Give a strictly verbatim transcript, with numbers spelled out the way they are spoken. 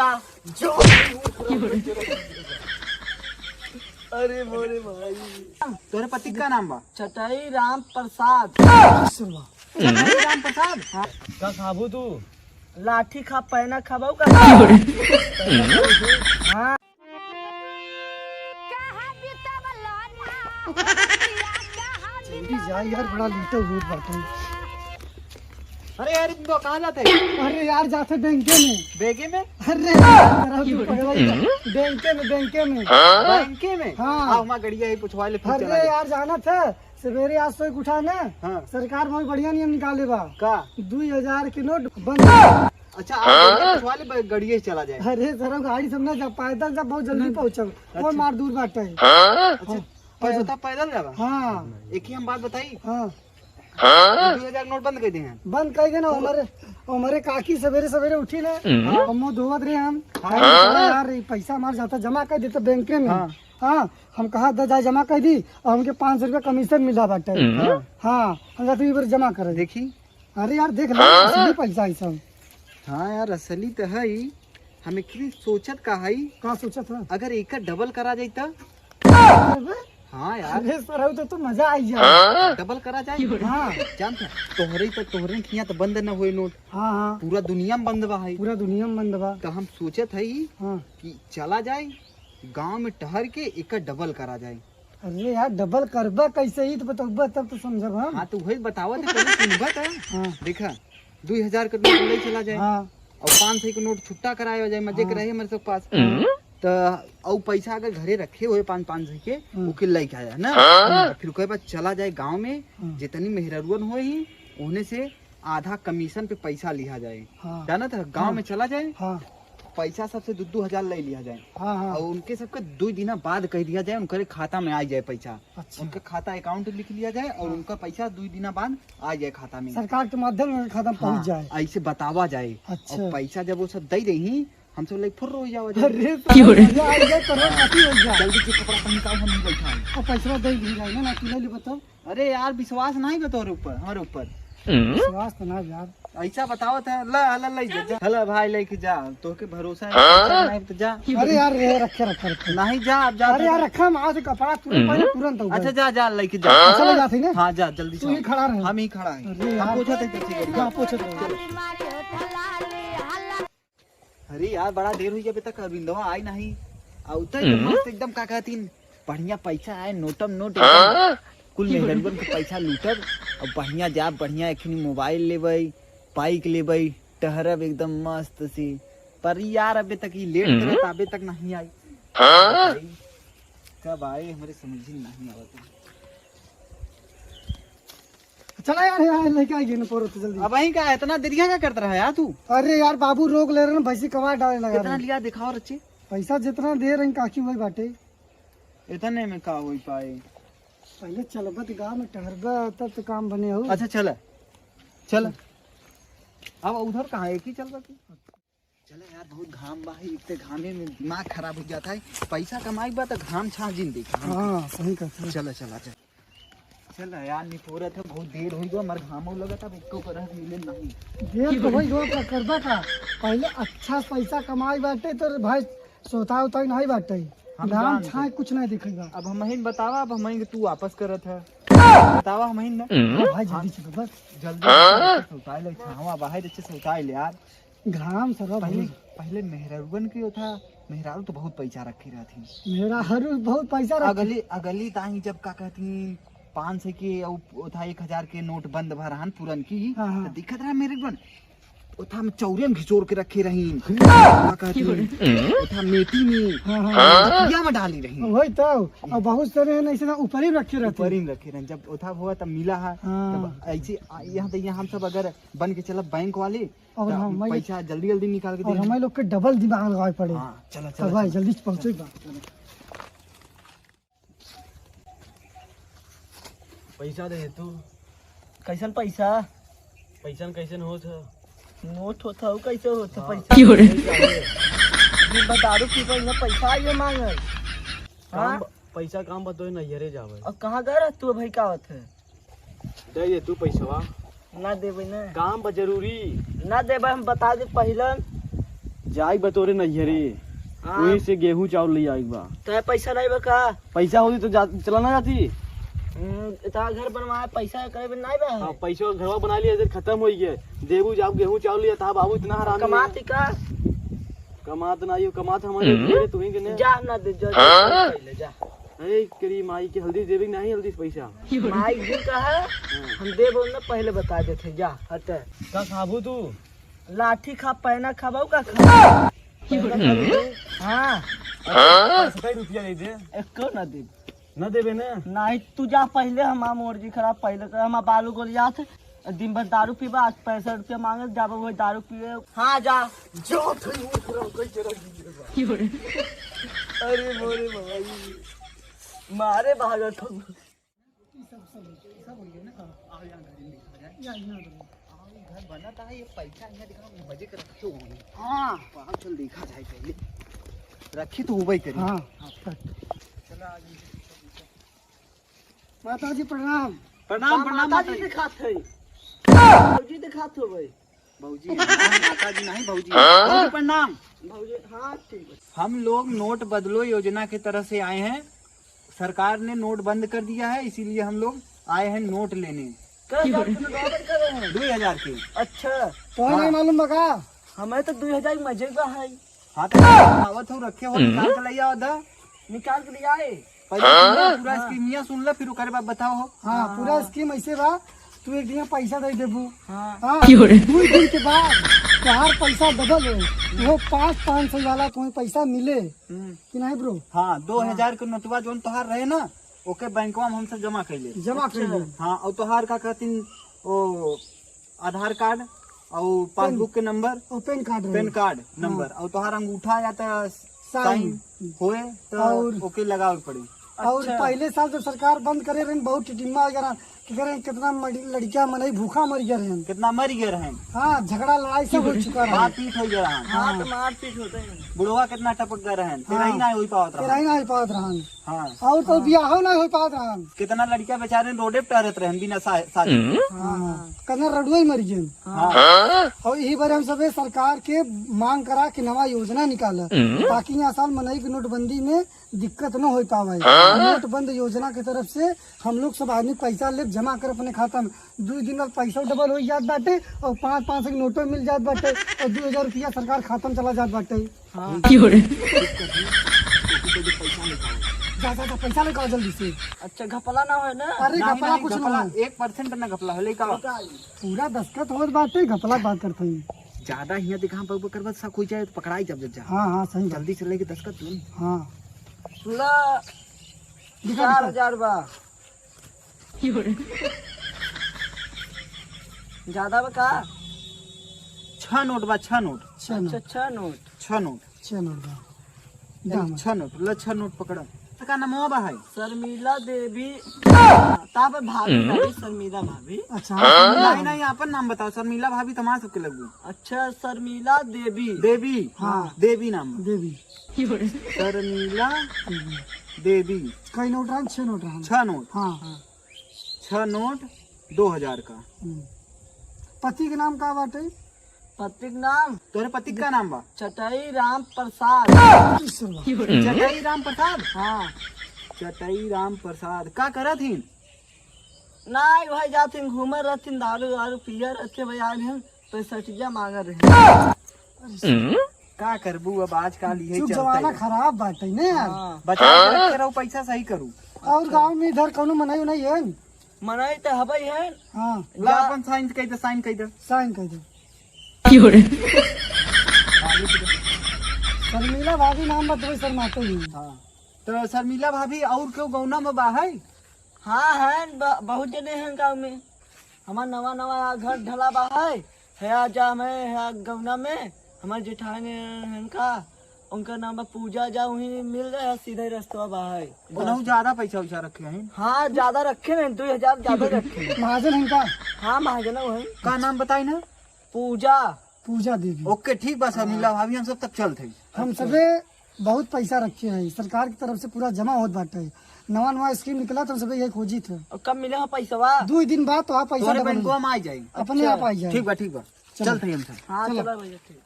अरे मोरे भाई, तोरे पति का नाम बा? चटई राम प्रसाद। चटई राम प्रसाद? हाँ। का खाबू तू? लाठी खा, पैना खाबू का? हाँ। जल्दी जा यार, बड़ा लेट होत बाटे। अरे यार, इन दो कहाँ जाते हैं? अरे यार, जाते बैंके में। बैंके में? अरे यार, तेरा तू पगला ही है। बैंके में, बैंके में। बैंके में? हाँ। आओ, हमार गड़िया ही पुछवा ले, फिर चला अरे जाए। यार, जाना था, सवेरे आज सोए के उठा ना, हाँ। सरकार बहुत बढ़िया नियम निकाले बा। का? दुई हजार के नोट बंद। अच्छा, आप गड़िया पुछवा ले, ब-, गड़िया ही चला जाए। अरे सर, गाड़ी से हम ना जा, पैदल जा, बहुत जल्दी पहुँचब। अच्छा। कौन मार दूर बाटे? अच्छा, हाँ। पैसा तो पैदल जाबा? हाँ। एक ही हम बात बताई। हाँ। दो हजार नोट बंद कर दे हैं। बंद कर देना। हमारे, हमारे काकी सवेरे सवेरे उठी ना, हाँ। हम मुँह धोवत रहे हम। हाँ। हम कहा, "यार, ये पैसा हमार जाता जमा कर देते बैंके में।" हाँ। हाँ, हम कहा, "द जा जमा कर दी," और हमके पाँच सौ रुपया कमीशन मिला बाटे। हाँ। हाँ, हम जाते ही बार जमा कर दे। देखी। अरे यार, देख लो, असली पैसा है सब। हाँ यार, असली तो है ही। हम एक दिन सोचत का हई, का सोचत है? अगर एकर डबल करा जाई त? अरे? हाँ यार। अरे सर, तो, तो मजा आई जाए। डबल करा जाए? हाँ। जानत है, तोहरे तो, तोहरे खिया तो बंद न होए नोट। हाँ, हाँ। पूरा दुनिया में बंद बा है। पूरा दुनिया में बंद बा। तो हम सोचत हई हाँ। कि चला जाए, गांव में टहर के एकर डबल करा जाए। अरे यार, डबल करबा कैसे ही तो बतौबा तब तो समझब हम। हाँ, तो वही बतावत है, पहले सुनबा त। हाँ। देखा, दुई हजार के नोट ले चला जाए हाँ। और पाँच सौ के नोट छुट्टा कराए हो जाए, मजे के हाँ। रहे हमारे सब पास। हम्म। तो और पैसा अगर घरे रखे हुए पाँच, पाँच सौ के, हम्म। ओके लेके आया ना, हाँ। और फिर ओकरे बाद चला जाए गाँव में, हम्म। जितनी मेहररुअन होई, उन्हें से आधा कमीशन पे पैसा लिहा जाए। हाँ। जानत है, गाँव हाँ। में चला जाए, हाँ। पैसा सबसे दो दो हजार ले लिहा जाए। हाँ, हाँ। और उनके सबके दो दिना बाद कह दिया जाए, उनके खाता में आ जाए पैसा। अच्छा। उनका खाता अकाउंट लिख लिया जाए और हाँ। उनका पैसा दो दिना बाद आ जाए खाता में। सरकार के माध्यम से खाता में पहुंच हाँ, जाए। ऐसे बतावा जाए। अच्छा। और पैसा जब वो सब दे देही, हम सब लाइक फुर्र हो जावा जाए। अरे, तो मजा आ जाए, करोड़पति हो जाए। जल्दी से कपड़ा पहन के आओ, हम भी बैठा है। और पैसा दे भी जाए ना, ना, तू ले ले बताओ। अरे यार, विश्वास नहीं बा तोरे ऊपर, हमारे ऊपर। विश्वास तो ना यार। ऐसा बताओ था, ला, ला, ले जा, जा। हला भाई, लेके जा, तोहके भरोसा है, हाँ? नहीं तो जा। अरे यार, ये रखे, रखे, रखे। नहीं जा, अब जा, अरे जा। यार, रखा, हम आज कपड़ा तुरंत, हम्म। पहले तुरंत हो अच्छा, गए। जा, जा, लेके जा। अच्छा, ले जाते हैं ना? हाँ, जा, जल्दी तू से। ही खड़ा रहे। हम ही खड़ा हैं। अरे हम यार। पूछत है, कैसे करिए? हाँ, पूछत रहो। अरे यार, बड़ा देर हुई अबे तक अरविंदवा आई नहीं। आ उतर के हम्म। मस्त एकदम का कहतीन, बढ़िया पैसा आए, नोटम नोट एकदम। हाँ? कुल मेहररुअन के पैसा लूटब, अब बढ़िया जाब, बढ़िया एखनी मोबाइल लेबै, बाइक लेबै, टहरब एकदम मस्त से। पर यार, अबे तक ई लेट हम्म। करत, अबे तक नहीं आई। हाँ? भाई, कब आए, हमरे समझ में नहीं आवत है। चला यार, यार, लेके आई गेन पोरो तो जल्दी। अब वहीं का इतना देरिया का करत रहा यार तू? अरे यार, बाबू रोक ले रहे ना, भैंसी कबार डाले लगा कितना रहे। लिया दिखाओ रच्चे। पैसा जितना दे रही काकी वही बाटे। इतने में का होई पाए? पहले चलबत गाँव में टहरबा तब तो काम बने हो। अच्छा चला, चला। अब उधर कहाँ, एक ही चलबा की? चला यार, बहुत घाम बा, एक तो घामे में दिमाग खराब हो जाता है। पैसा कमाई बा तो घाम छाह जिन देखा। हाँ, सही कहत है। चला, चला, चला। चला यार, निपोरत है, बहुत देर हो गया, हमार घामो लगत है, अब एको ग्राहक मिले नहीं। देर तो होई गो, पर करबा का? पहले अच्छा से पैसा कमाई बाटे तो भाई, सोता उता नहीं बाटे। हम घाम जानते। छाह कुछ नहीं दिखेगा। अब हमहिन बतावा, अब हमहिन के तू वापस करत है। बतावा हमहिन ना। हाँ भाई, जल्दी चलो बस। जल्दी से उतार ले, छावा बाहर अच्छे से उतार ले यार। घाम सरवा पहले, भाई। पहले मेहरारुअन के ओथा, मेहरारू तो बहुत पैसा रखे रहथिन। मेहरारू बहुत पैसा रखे। अगली, अगली ताही जब का कहथिन, पाँच सौ के अउ ओथा एक हजार के नोट बंद भर रहन पुरन की, हाँ, हाँ। तो दिखत रहा मेहरारुअन, ओथा में चौरे में घिचोर के रखे रहीन। का कहथिन, ओथा मेटी में, हाँ, हाँ। ओथा में डाली रहीन। वही तो, अब बहुत सारे हैं ना, ऐसे ना ऊपर ही रखे रहते हैं। ऊपर ही रखे रहन। जब ओथा हुआ तब मिला है, हाँ। तब ऐसे आ, यहाँ तो यहाँ हम सब अगर बन के चलब बैंक वाले, और तो हम हम भाई पैसा जल्दी जल्दी निकाल के और दे। हमारे लोग के डबल दिमाग लगावे पड़े। हाँ, चला, तब चला, भाई चला। जल्दी से पहुँचे एक बार। पैसा दे तू। कैसन पैसा? पैसन कैसन होत है? नोट होत है, कैसे होत है हाँ। पैसा? क्यों रे? ये बतारू की पैसा, पैसा ये मांगे। काम हाँ? ब-, पैसा काम बतोए नैहरे जावे। अब कहाँ गए रह तू भाई, का होत है? दे दे तू पैसवा। ना देबे ना। काम बा जरूरी। ना देबे, हम बता दे पहले। जाइक बा तोरे नैहरे, हाँ। वहीं से गेहूं चाउर ले आइक बा। तो पैसा नहीं बा का? पैसा होती तो जा, चला ना जाती। हम्म, इतना घर बनवाए, पैसा करे बिन नहीं बा। हाँ, पैसा घरवा बना लिया, इधर खत्म हो गया। देबू जाब गेहूं चाउर लिया था बाबू, इतना हरामी है। कमाती का? कमात ना, यो कमात हमारे हम्म। नैहरे, तू ही के ने। जा ना दे, जा, जा, हाँ? पहले जा। अरे, करी माई के हल्दी देबे कि नहीं, हल्दी से पैसा? माई जी का है, हाँ। हम देबो ना, पहले बता देते, जा, हटे। का खाबू तू? लाठी खा, पैना खाबो का खा? पैना खाबो तू? हाँ। पाँच सौ रुपया दे दे। एको ना दे। ना देबे ना? नहीं, तू जा पहले, हमार मोर जी खराब, पहले तो हमार बालू गोलियात, दिन भर दारू पीबा, आज पैंसठ रुपया मांगे, जाबो वही दारू पीबे। हाँ, जा। जो थे वो खराब कई चला दीजिए बा। अरे मोरे भाई, मारे भागत हो। ई सब, सब, सब हो गया ना। आओ यहाँ घर में दिखा जाए। यहाँ, यहाँ करो। आओ, ये घर बना था, ये पैसा यहाँ दिखा, मजे कर रखे हो। हाँ। पाँव चल देखा जाए पहले। रखी तो उबई करी। हाँ। हाँ। चला, आगे। माता जी प्रणाम। प्रणाम, प्रणाम, माता जी माता जी। दिखात है। भौजी दिखात हो भाई। भौजी, हाँ, माता जी नहीं, भौजी। हाँ? भौजी, प्रणाम। भौजी, हाँ, ठीक है। हम लोग नोट बदलो योजना की तरफ से आए हैं। सरकार ने नोट बंद कर दिया है, इसीलिए हम लोग आए हैं नोट लेने। कै हजार के नोट बंद कर रहे हैं? दो हजार के। अच्छा। तो हाँ। नहीं मालूम बा का? हमें तो दो हजार मजे का है। हाँ, तो आवत हो, रखे हो, निकाल के ले आओ दा। निकाल के ले आए। पहले सुन ला, पूरा हाँ। स्कीमिया सुन ला, फिर ओकरे बाद बताओ हो। हाँ, हाँ। पूरा स्कीम ऐसे बा, तू एक दिन पैसा दे देबू। हाँ। हाँ, क्यों रे? दो दिन के बाद तोहार पैसा डबल हो, वो पाँच, पाँच सौ वाला तुम्हें पैसा मिले हम्म। कि नहीं ब्रो? हाँ, दो हजार के नोटवा जोन तोहार रहे ना, ओके बैंकवा में हम सब जमा कर ले। जमा कर अच्छा। ले। हाँ, और तोहार का कहतीन, ओ, आधार कार्ड और पासबुक के नंबर, और पैन कार्ड रहे। पैन कार्ड हाँ। नंबर और तोहार अंगूठा या तो साइन। साइन होए तो और ओके लगावे के पड़े। और अच्छा। पहले साल जब सरकार बंद करे रहे, बहुत टिटिम्मा वगैरह कि करे, कितना मड-, लड़कियां मनई भूखा मर गए रहे। कितना मर गए रहे। हाँ, झगड़ा लड़ाई सब हो चुका रहे। मारपीट हो गया रहे। हाँ, तो मारपीट होते हैं। बुढ़वा कितना टपक गए रहे, तेरा ही हाँ। ना हो पावत रहा। तेरा ही ना हो पावत रहा। हाँ। और तो हाँ। बियाहो ना हो पावत रहन। कितना लड़कियां बेचारे रोडे पे टहरत रहन बिना सा-, शादी। हाँ, हाँ। कितना रडुआ ही मर गए। हाँ। और यही बारे हम सबे सरकार के मांग करा कि नवा योजना निकाला, ताकि यहाँ साल मनई के नोटबंदी में दिक्कत न हो पावे। नोटबंद योजना के तरफ से हम लोग सब आदमी पैसा ले जमा कर अपने खाता में, दो दिन बाद पैसा डबल हो जात बाटे और पाँच पाँच सौ के नोटो मिल जात बाटे और दो हजार रुपया सरकार खाता में चला जात बाटे। हाँ। क्यों रे? जा, जा, जा, पैसा लेके आओ जल्दी से। अच्छा, घपला ना होए ना? अरे, नहीं, घपला नहीं, कुछ ना घपला होए। एक percent ना घपला होए, लेके आओ। पूरा दस्तखत होत बाटे, घपला बात करत हई। ज्यादा हियाँ देखा हम बकबक करबा, शक हो जाए तो पकड़ाई जब, जब जा। हाँ, हाँ, सही बात। जल्दी से लेके दस्तखत दो। हाँ। ला, दिखा, दिखा। चार हजार बा। ज्यादा बा का? छह नोट बा, छह नोट। छह नोट। अच्छा, छह नोट। छह नोट। छह नोट बा। चल, दाम। छह नोट, ल छह नोट पकड़ा। का नामवा बा है? शर्मिला देवी। ता पे भाभी, हम्म। भाभी, शर्मिला भाभी। अच्छा, हाँ, शर्मिला नहीं, नहीं, भाभी। आपन नाम बताओ, शर्मिला भाभी तो हमार सबके लगू। अच्छा, शर्मिला देवी। देवी। हाँ। देवी नाम। देवी। शर्मिला देवी। देवी। कई नोट रहन? छह नोट रहन। छह नोट। हाँ। छह नोट दो हजार का। हम्म। पति के नाम का बाटे? पति के नाम? तोरे पति का नाम बा? चटई राम प्रसाद। ईश्वर बा। चटई राम प्रसाद? हाँ। चटई राम प्रसाद का करत हिन? नाई भाई, जात हिन, घूमे रहथिन, दारू वारू पिए रहथिन भाई, आइल हिन, पैंसठिया मांगे रहे। का करबू, अब आजकल इहे जुग चलते जमाना है। खराब बाटे ने यार। हाँ। बचा के रखे रहो, पैसा सही करू। और गाँव में इधर कौनो मनई उनई है? मनई त हबई है। हाँ। ला जा। अपन साइन कह दे, साइन कह दे। साइन कह दे। क्यों रे? शर्मिला भाभी नाम बा, तो शर्माते ही। हाँ। तो शर्मिला भाभी और क्यों गौना में बा है? हाँ, हैं, ब-, बहुत जने हैं गाँव में। हमार नवा नवा घर ढला बा है, है आ जा हमें, है आ गौना में, हमार जेठानी हैं का, उनका नाम बा पूजा, जा वहीं मिल जाए, सीधे रस्तवा बा है। उनहु ज्यादा पैसा वैसा रखे हैं? हाँ, ज्यादा रखे हैं, दो हजार ज्यादा रखे हैं। महाजन हैं का? हाँ, महाजन हैं। का नाम बताई ना? पूजा। पूजा देवी। ओके, ठीक बा शर्मिला भाभी, हम सब तब चलत हई। हम सबे बहुत पैसा रखे हैं, सरकार की तरफ से पूरा जमा होत बाटे। नवा नवा स्कीम निकला तो हम सबे यही खोजित है। और कब मिले हो पैसवा? दो दिन बाद तो आप पैसा तोरे डबल बैंकवा में आ जाई। अपने अच्छा। आप आ जाए। ठीक बा, ठीक बा। चलो। चलत हई हम सब। हाँ, चलो। चलो भैया, ठीक।